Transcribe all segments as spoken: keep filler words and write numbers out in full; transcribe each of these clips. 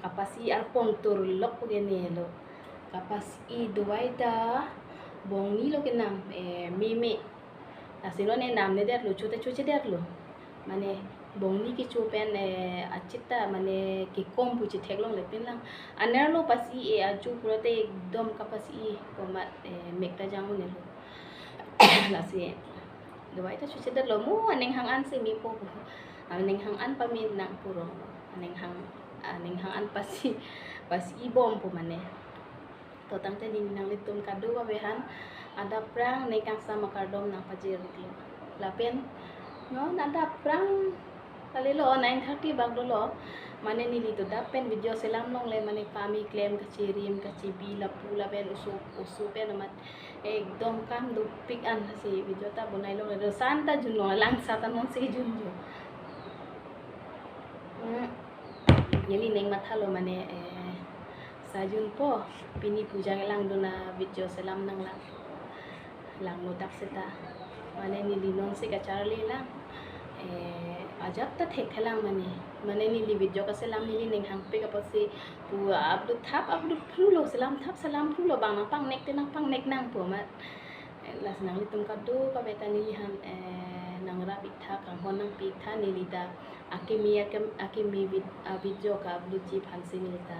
Kapasi arpong turlok pu ke nelo. Kapasi duvaita bongni lo kenam, eh, meme. Lasi non ne namne detlo, cho ta choche detlo. Mane bongni kecho pen, eh, achit ta mane kekom pu chetheklongle pinlang. Anerlo pasi e aju pulote ekdom kapasi komat, eh, mek ta jang un-elo. Lasi duvaita choche detlo, mo aning hang an si mepo. Aning hang an pame nang purong. Aning hang, aning hang an pasi, pasi bom pu mane. To tangte neli nanglitum kadokave aphan adap prang ne kangsam akardom nangpajir-iklo. Lapen non adap prang kalilo, nine thirty bak dolo. Mane neli to adap pen video selam longle, mane pame klem kachirim kachibi lapu lapen oso oso pen amat ekdom kam dopik an si video ta bonai longle. Dosan ta junlo, lang sat ta non si junlo. Hmm. Neli ning mathalo mane, eh, sajunpo, pini puja kelangdun a-video selam nanglang. Langlo dak seta. Mane neli non si kacharli lang. Eh, ajat ta thekthelang mane. Mane neli video kaselam neli ning hangpik apotsi pu upload thap, upload phrulo, selam thap, selam phrulo, bang nangpangnek te nangpangnek nangpo amat. Eh, lasi nanglitum kadokave ta neli aphan, eh, nangrap-iktha, kanghon nangpi-iktha, neli ta akimi, akim-, akimi vid-, a-video ka-upload ji aphansi neli ta,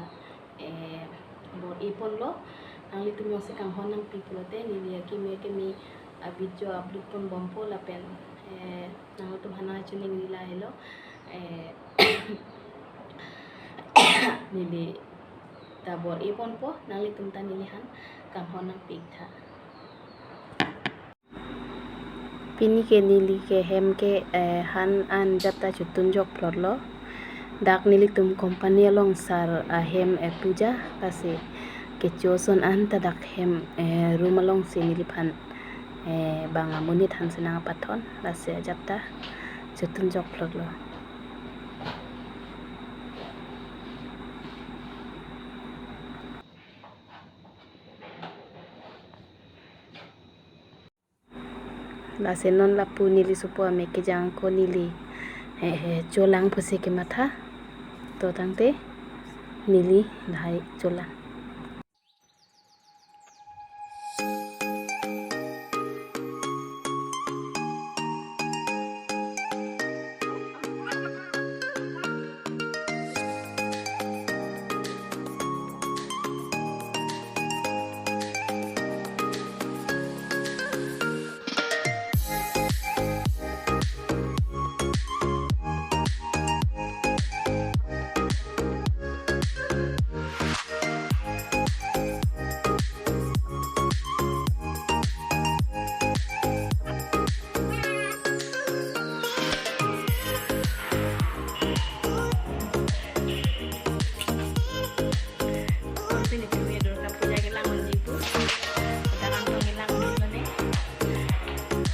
eh, bor-iponlo. Nanglitum jongsi kanghon nangpi pulote neli akimi akimi a-video upload pon bompo lapen, eh, nanglitum aphan nangchiningrila helo. Eh, neli ta bor-iponpo, nanglitum ta neli aphan kanghon nangpi-iktha. Pini ke neli ke hem ke, eh, han an ajat ta chotun jokplotlo. Dak nelitum company along sar ahem, eh, puja, lasi kecho ason an ta dak hem, eh, room alongsi neliphan, eh, bang amonit aphansi nangpathon, lasi ajat ta chotun jokplotlo. Lasi non lapu neli sopo amek kejang ako neli, eh, eh, cholang pusi kematha. To tangte neli lahai cholang. Pini kami Durga Puja kelang unji pu. Kita langsung kelang dulu nih.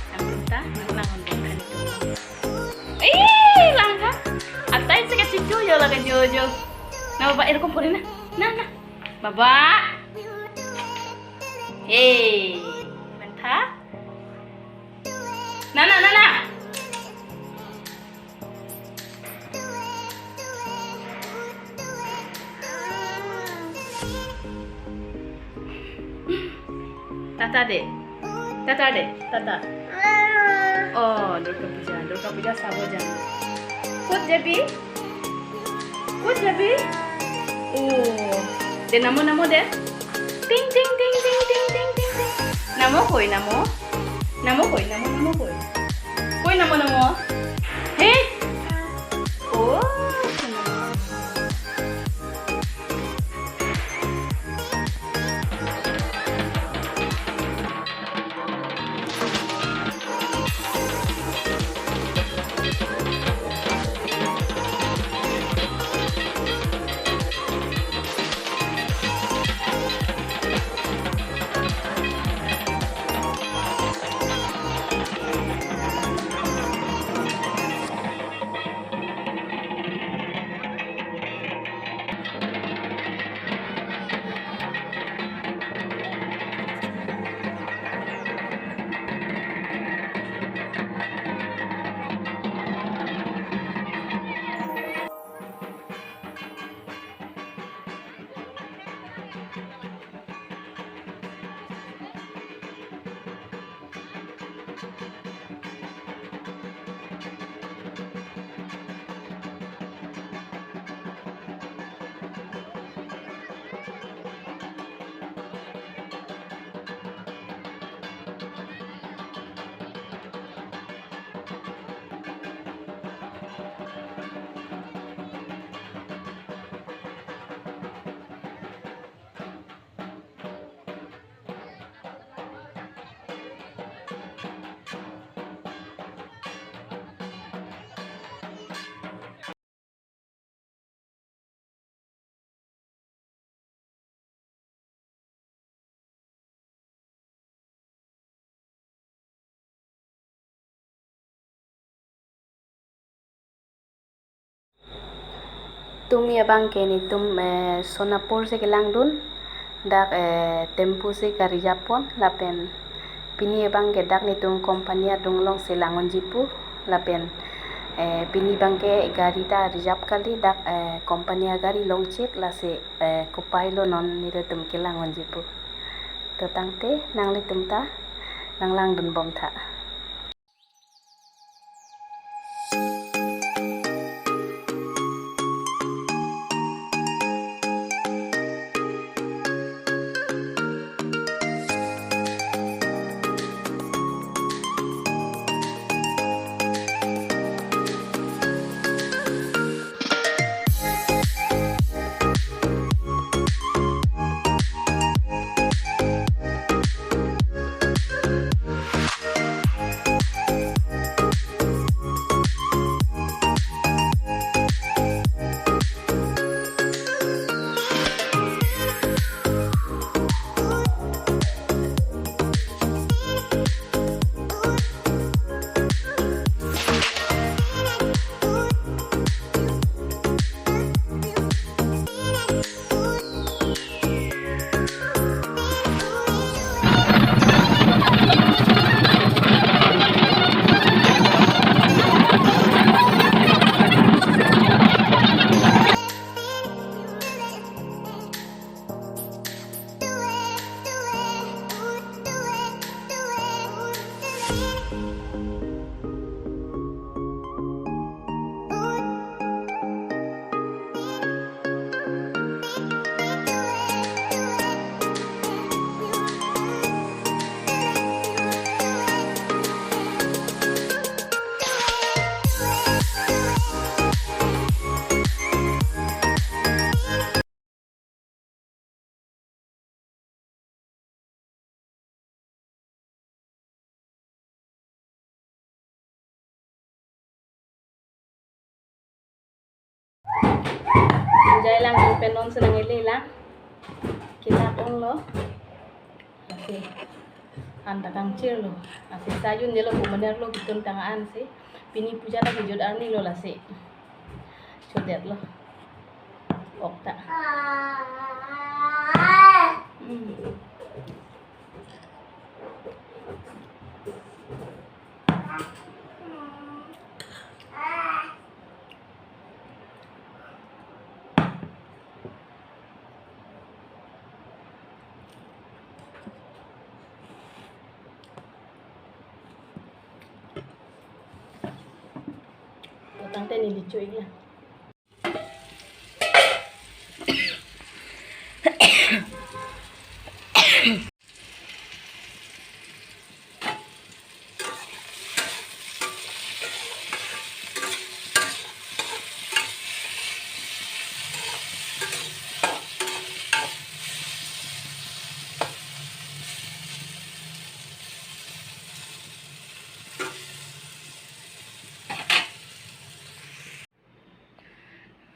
Yang kita kelang unji kan itu. Eh, langka. Atai sika cucu jo lagi jojo. Nah, Bapak, irukum puri na. Nah, nah. Bapak. Eh, mentha. Nah, nah, nah, nah. Tata de. Tata de. Tata. Oh, Durga Puja. Durga Puja sabo jang. Kut jabi. Kut jabi. Oh. De namo namo de. Ting ting ting ting ting ting ting ting. Namo koi namo. Namo koi namo namo koi. Koi namo namo. He. Oh. Tumi abang ke netum, eh, Sonapur si kelangdun, dak, eh, tempo si ka-reserve pon, lapen pini abang ke dak netum company adung along si lang unji pu, lapen, eh, pini abang ke gari ta reserve kali, dak, eh, company agari longchit, lasi, eh, kopai lo non nelitum kelang unji pu. To tangte nanglitum ta nanglangdun bom tha. Puja langdun pen non si nang-eli lang. Kelak onglo. Lasi an ta kangchirlo. Lasi sa jun jelo, pu manerlo, ketun tang an si. Pini puja ta kejut arni lo lasi. Chodetlo. Ok ta. Hmm. To tangte neli cho-ik lang.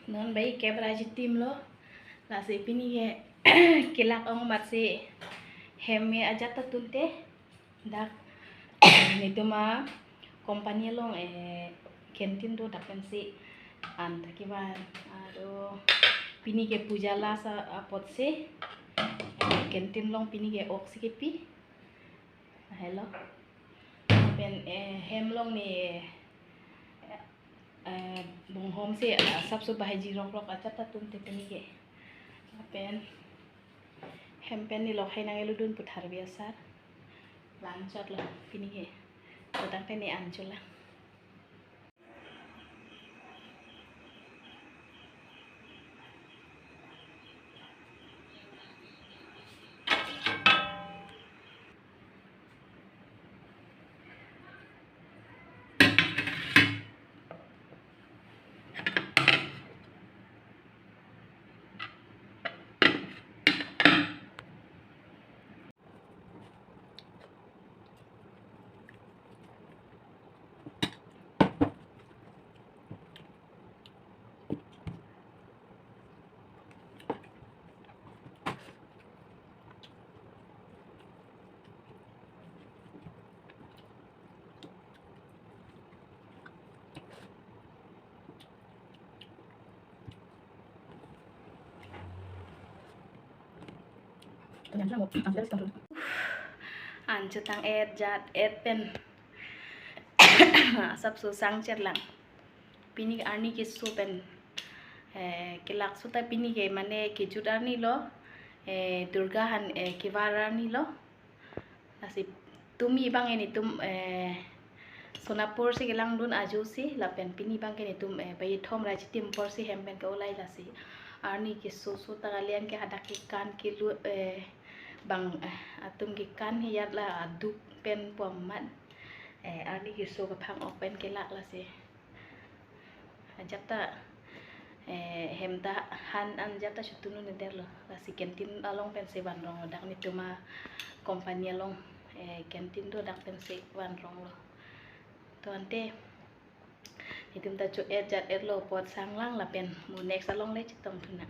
Non bai kep ra jitim lo. Lasi pini ke kelak ong amat si hem me ajat ta tunte. Dak netum acompany along, eh, canteen do, dak pensi an ta kevan. Aro pini ke puja last apot si, eh, canteen along pini ke ok si kepi. Lahelo. Pen, eh, hem along ne, eh, bonghom si, ah, asapso bahai jirokrok ajat ta tunte pini ke. Pen hem pen ne lok hai nang-eludun pu tharve asar. La-anchot lo pini ke. To tangte ne anchot lang. An chetang-et jat-et pen asapso sang cherlang. Pini arni keso pen, eh, kelak seta pini ke mane kejut arni lo, eh, Durga han, eh, kevar arni lo. Lasi tumi abang ke netum, eh, Sonapur si kelangdun ajo si, lapen pini abang ke netum, eh, bai thom ra chitim apor si hem pen ke-olai lasi. Arni keso seta kalian ke hadak kekan kelu, eh, bang, eh, atum kekan hiyat la aduk pen pu amat. Eh, arni keso kaphang-ok pen kelak lasi. Ajat ta, eh, hem ta han an ajat ta chotunu neder lo. Lasi canteen along pensi vanrong lo, dak netum acompany along, eh, canteen do dak pensi vanrong lo. To ante, netum ta cho-et jat-et lo apot sanglang lapen mo next along le chetongthu nang.